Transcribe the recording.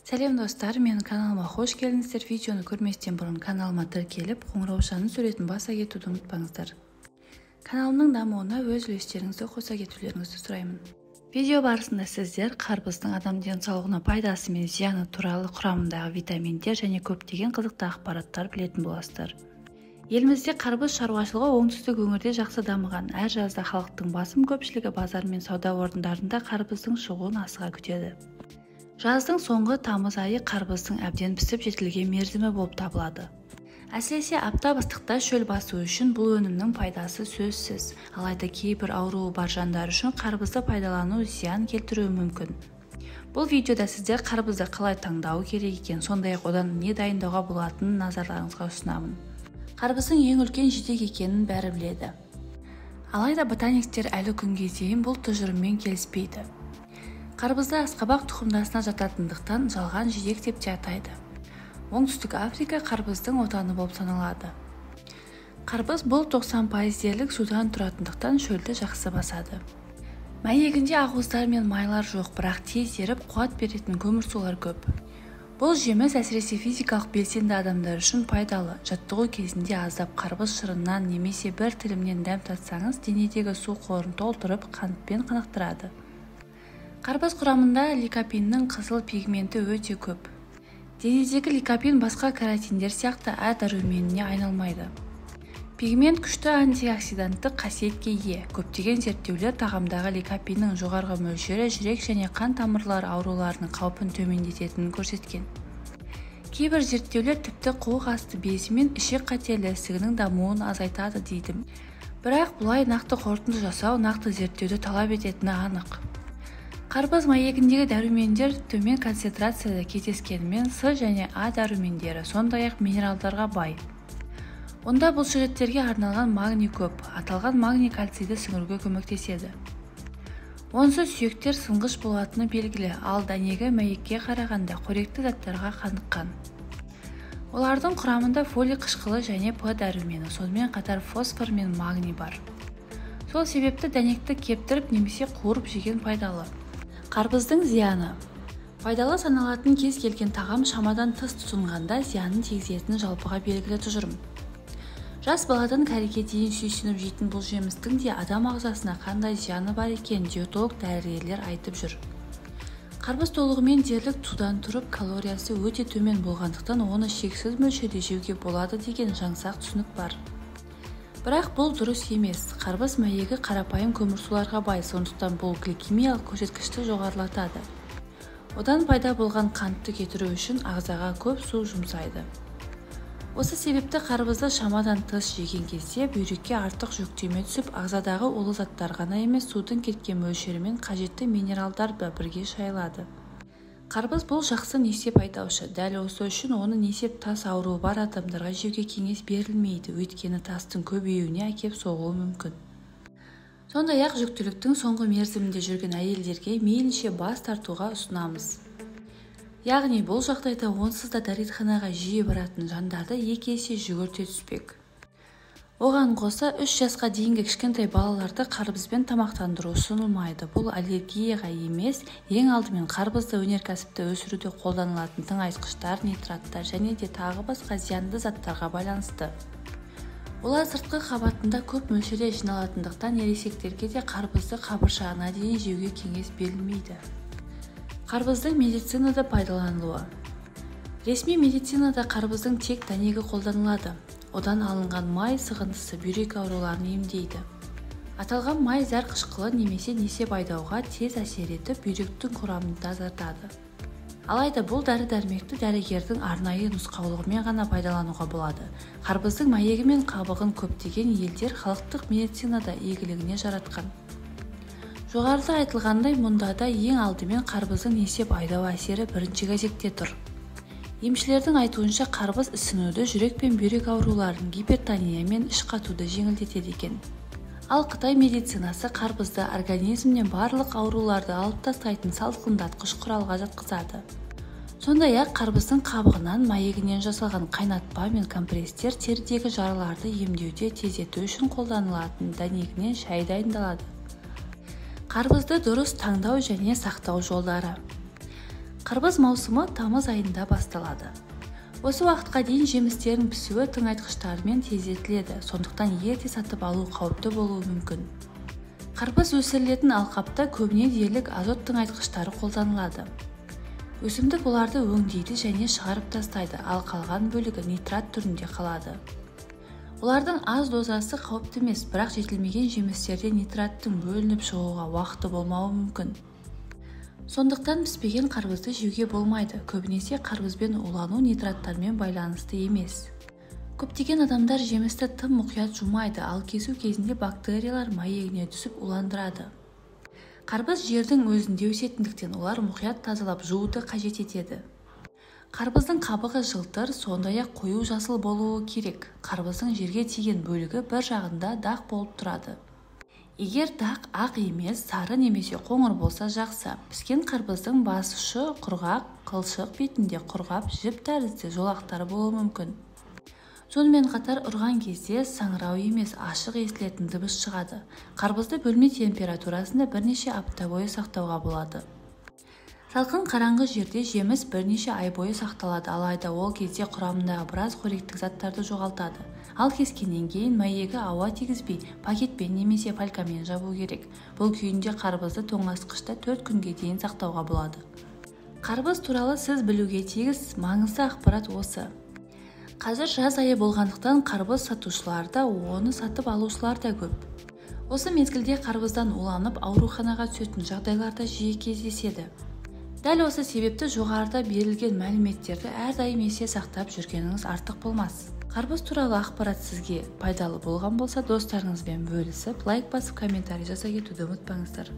Сәлем, достар! Менің каналыма қош келдіңіздер! Видеоны көрместен бұрын каналыма тіркеліп, қоңыраушаның суретін баса кетуді ұмытпаңыздар. Каналымның дамуына өз үлестеріңізді қоса кетулеріңізді сұраймын. Видео барысында сіздер қарбыздың адам денсаулығына пайдасы мен зияны туралы, құрамындағы витаминдер және көптеген қызықты ақпараттар білетін боласыздар. Елімізде қарбыз шаруашылығы оңтүстік өңірде жақсы дамыған. Әр жазда халықтың басым көпшілігі базар мен сауда орындарында қарбыздың шығуын асыға күтеді. Жаздың соңғы тамыз айы қарбыздың әбден пісіп жетілген мерзімі болып табылады. Әсіресе аптап ыстықта шөл басу үшін бұл өнімнің пайдасы сөзсіз. Алайда кейбір ауруы бар жандар үшін қарбызды пайдалану зиян келтіруі мүмкін. Бұл видеода сіздер қарбызды қалай таңдау керек екен, сондай-ақ одан не дайындауға болатынын назарларыңызға ұсынамын. Қарбыздың ең үлкен жидек екенін бәрі біледі. Алайда ботаниктер әлі күнге дейін бұл тұжырыммен келіспейді. Қарбызды асқабақ тұқымдасына жататындықтан, жалған жидек деп те атайды. Оңтүстік Африка қарбыздың отаны болып саналады. Қарбыз бұл 90% дерлік судан тұратындықтан, шөлді жақсы басады. Мәйегінде ақуыздар мен майлар жоқ, бірақ тез еріп, қуат беретін көмірсулар көп. Бұл жеміс әсіресе физикалық белсенді адамдар үшін пайдалы. Жаттығу кезінде аздап қарбыз шырынынан немесе бір тілімнен дәм татсаңыз, денедегі су қорын толтырып, қантпен қанықтырады. Қарбыз құрамында ликопиннің қызыл пигменті өте көп. Денедегі ликопин басқа каротиндер сияқты А дәруменіне айналмайды. Пигмент күшті антиоксиданттық қасиетке ие. Көптеген зерттеулер тағамдағы ликопиннің жоғарғы мөлшері жүрек және қан тамырлары ауруларының қаупін төмендететінін көрсеткен. Кейбір зерттеулер тіпті қуық асты безі мен ішек қатерлі ісігінің дамуын азайтады дейді. Бірақ бұлай нақты қорытынды жасау нақты зерттеуді талап ететіні анық. Қарбыз мәйегіндегі дәрумендер төмен концентрацияда кездескенімен, С және А дәрумендері, сондай-ақ минералдарға бай. Онда бұлшықеттерге арналған магний көп. Аталған магний кальцийді сіңіруге көмектеседі. Онсыз сүйектер сынғыш болатыны белгілі. Ал дәнегі мәйекке қарағанда қоректі заттарға қаныққан. Олардың құрамында фолий қышқылы және П дәрумені, сонымен қатар фосфор мен магний бар. Сол себепті дәнекті кептіріп немесе қуырып жеген пайдалы. Қарбыздың зияны. Пайдалы саналатын кез келген тағам шамадан тыс тұтынғанда зиянын тигізетіні жалпыға белгілі тұжырым. Жас баладан кәріге дейін сүйсініп жейтін бұл жемістің де адам ағзасына қандай зияны бар екенін диетолог дәрігерлер айтып жүр. Қарбыз толығымен дерлік судан тұрып, калориясы өте төмен болғандықтан, оны шексіз мөлшерде жеуге болады деген жаңсақ түсінік бар. Бірақ бұл дұрыс емес. Қарбыз мәйегі қарапайым көмірсуларға бай, сондықтан бұл гликемиялық көрсеткішті жоғарылатады. Одан пайда болған қантты кетіру үшін ағзаға көп су жұмсайды. Осы себепті қарбызды шамадан тыс жеген кезде бүйрекке артық жүктеме түсіп, ағзадағы улы заттар ғана емес, судың кеткен мөлшерімен қажетті минералдар да бірге шайылады. Қарбыз бұл жақсы несеп айдаушы. Дәл осы үшін оны несеп тас ауруы бар адамдарға жеуге кеңес берілмейді, өйткені тастың көбеюіне әкеп соғуы мүмкін. Сондай-ақ жүктіліктің соңғы мерзімінде жүрген әйелдерге мейлінше бас тартуға ұсынамыз. Яғни бұл жағдайда онсыз да дәретханаға жиі баратын жандарды екі есе жүгірте түспек. Оған қоса, 3 жасқа дейінгі кішкентай балаларды қарбызбен тамақтандыру ұсынылмайды. Бұл аллергияға емес, ең алдымен қарбызды өнеркәсіпті өсіруде қолданылатын тыңайтқыштар, нитраттар және де тағы басқа зиянды заттарға байланысты. Олар сыртқы қабатында көп мөлшерде жиналатындықтан, ересектерге де қарбызды қабыршағына дейін жеуге кеңес берілмейді. Қарбыздың медицинада пайдаланылуы. Ресми медицинада қарбыздың тек дәнегі қолданылады. Одан алынған май сығындысы бүйрек ауруларын емдейді. Аталған май зәр қышқылы немесе несеп айдауға тез әсер етіп, бүйректің құрамын тазартады. Алайда бұл дәрі-дәрмекті дәрігердің арнайы нұсқаулығымен ғана пайдалануға болады. Қарбыздың мәйегі мен қабығын көптеген елдер халықтық медицинада игілігіне жаратқан. Жоғарыда айтылғандай, мұнда да ең алдымен қарбыздың несеп айдау әсері бірінші кезекте тұр. Емшілердің айтуынша, қарбыз ісінуді, жүрек пен бүйрек ауруларын, гипертония мен іш қатуды жеңілдетеді екен. Ал қытай медицинасы қарбызды организмнен барлық ауруларды алып тастайтын салқындатқыш құралға жатқызады. Сондай-ақ қарбыздың қабығынан, мәйегінен жасалған қайнатпа мен компресстер терідегі жараларды емдеуде тездету үшін қолданылатын, дәнегінен шай дайындалады. Қарбызды дұрыс таңдау және сақтау жолдары. Қарбыз маусымы тамыз айында басталады. Осы уақытқа дейін жемістердің пісуі тыңайтқыштармен тездетіледі, сондықтан ерте сатып алу қауіпті болуы мүмкін. Қарбыз өсірілетін алқапта көбіне дерлік азот тыңайтқыштары қолданылады. Өсімдік оларды өңдейді және шығарып тастайды, ал қалған бөлігі нитрат түрінде қалады. Олардың аз дозасы қауіпті емес, бірақ жетілмеген жемістерде нитраттың бөлініп шығуға уақыты болмауы мүмкін. Сондықтан піспеген қарбызды жеуге болмайды. Көбінесе қарбызбен улану нитраттармен байланысты емес. Көптеген адамдар жемісті тым мұқият жумайды, ал кесу кезінде бактериялар майегіне түсіп уландырады. Қарбыз жердің өзінде өсетіндіктен олар мұқият тазалап жууды қажет етеді. Қарбыздың қабығы жылтыр, сондай-ақ қою жасыл болуы керек. Қарбыздың жерге тиген бөлігі бір жағында дақ болып тұрады. Егер дақ ақ емес, сары немесе қоңыр болса жақсы. Піскен қарбыздың бас ұшы құрғақ, қылшық бетінде құрғап, жіп тәрізді жолақтары болуы мүмкін. Сонымен қатар ұрған кезде саңырау емес, ашық естілетін дыбыс шығады. Қарбызды бөлме температурасында бірнеше апта бойы сақтауға болады. Салқын қараңғы жерде жеміс бірнеше ай бойы сақталады, алайда ол кезде құрамындағы біраз қоректік заттарды жоғалтады. Ал кескеннен кейін мәйегі ауа тигізбей, пакетпен немесе фольгамен жабу керек. Бұл күйінде қарбызды тоңазытқышта 4 күнге дейін сақтауға болады. Қарбыз туралы сіз білуге тиіс маңызды ақпарат осы. Қазір жаз айы болғандықтан қарбыз сатушылар да, оны сатып алушылар да көп. Осы мезгілде қарбыздан уланып ауруханаға түсетін жағдайлар да жиі кездеседі. Дәл осы себепті жоғарыда берілген мәліметтерді әрдайым есте сақтап жүргеніңіз артық болмас. Қарбыз туралы ақпарат сізге пайдалы болған болса, достарыңызбен бөлісіп, лайк басып, комментарий жаза кетуді ұмытпаңыздар.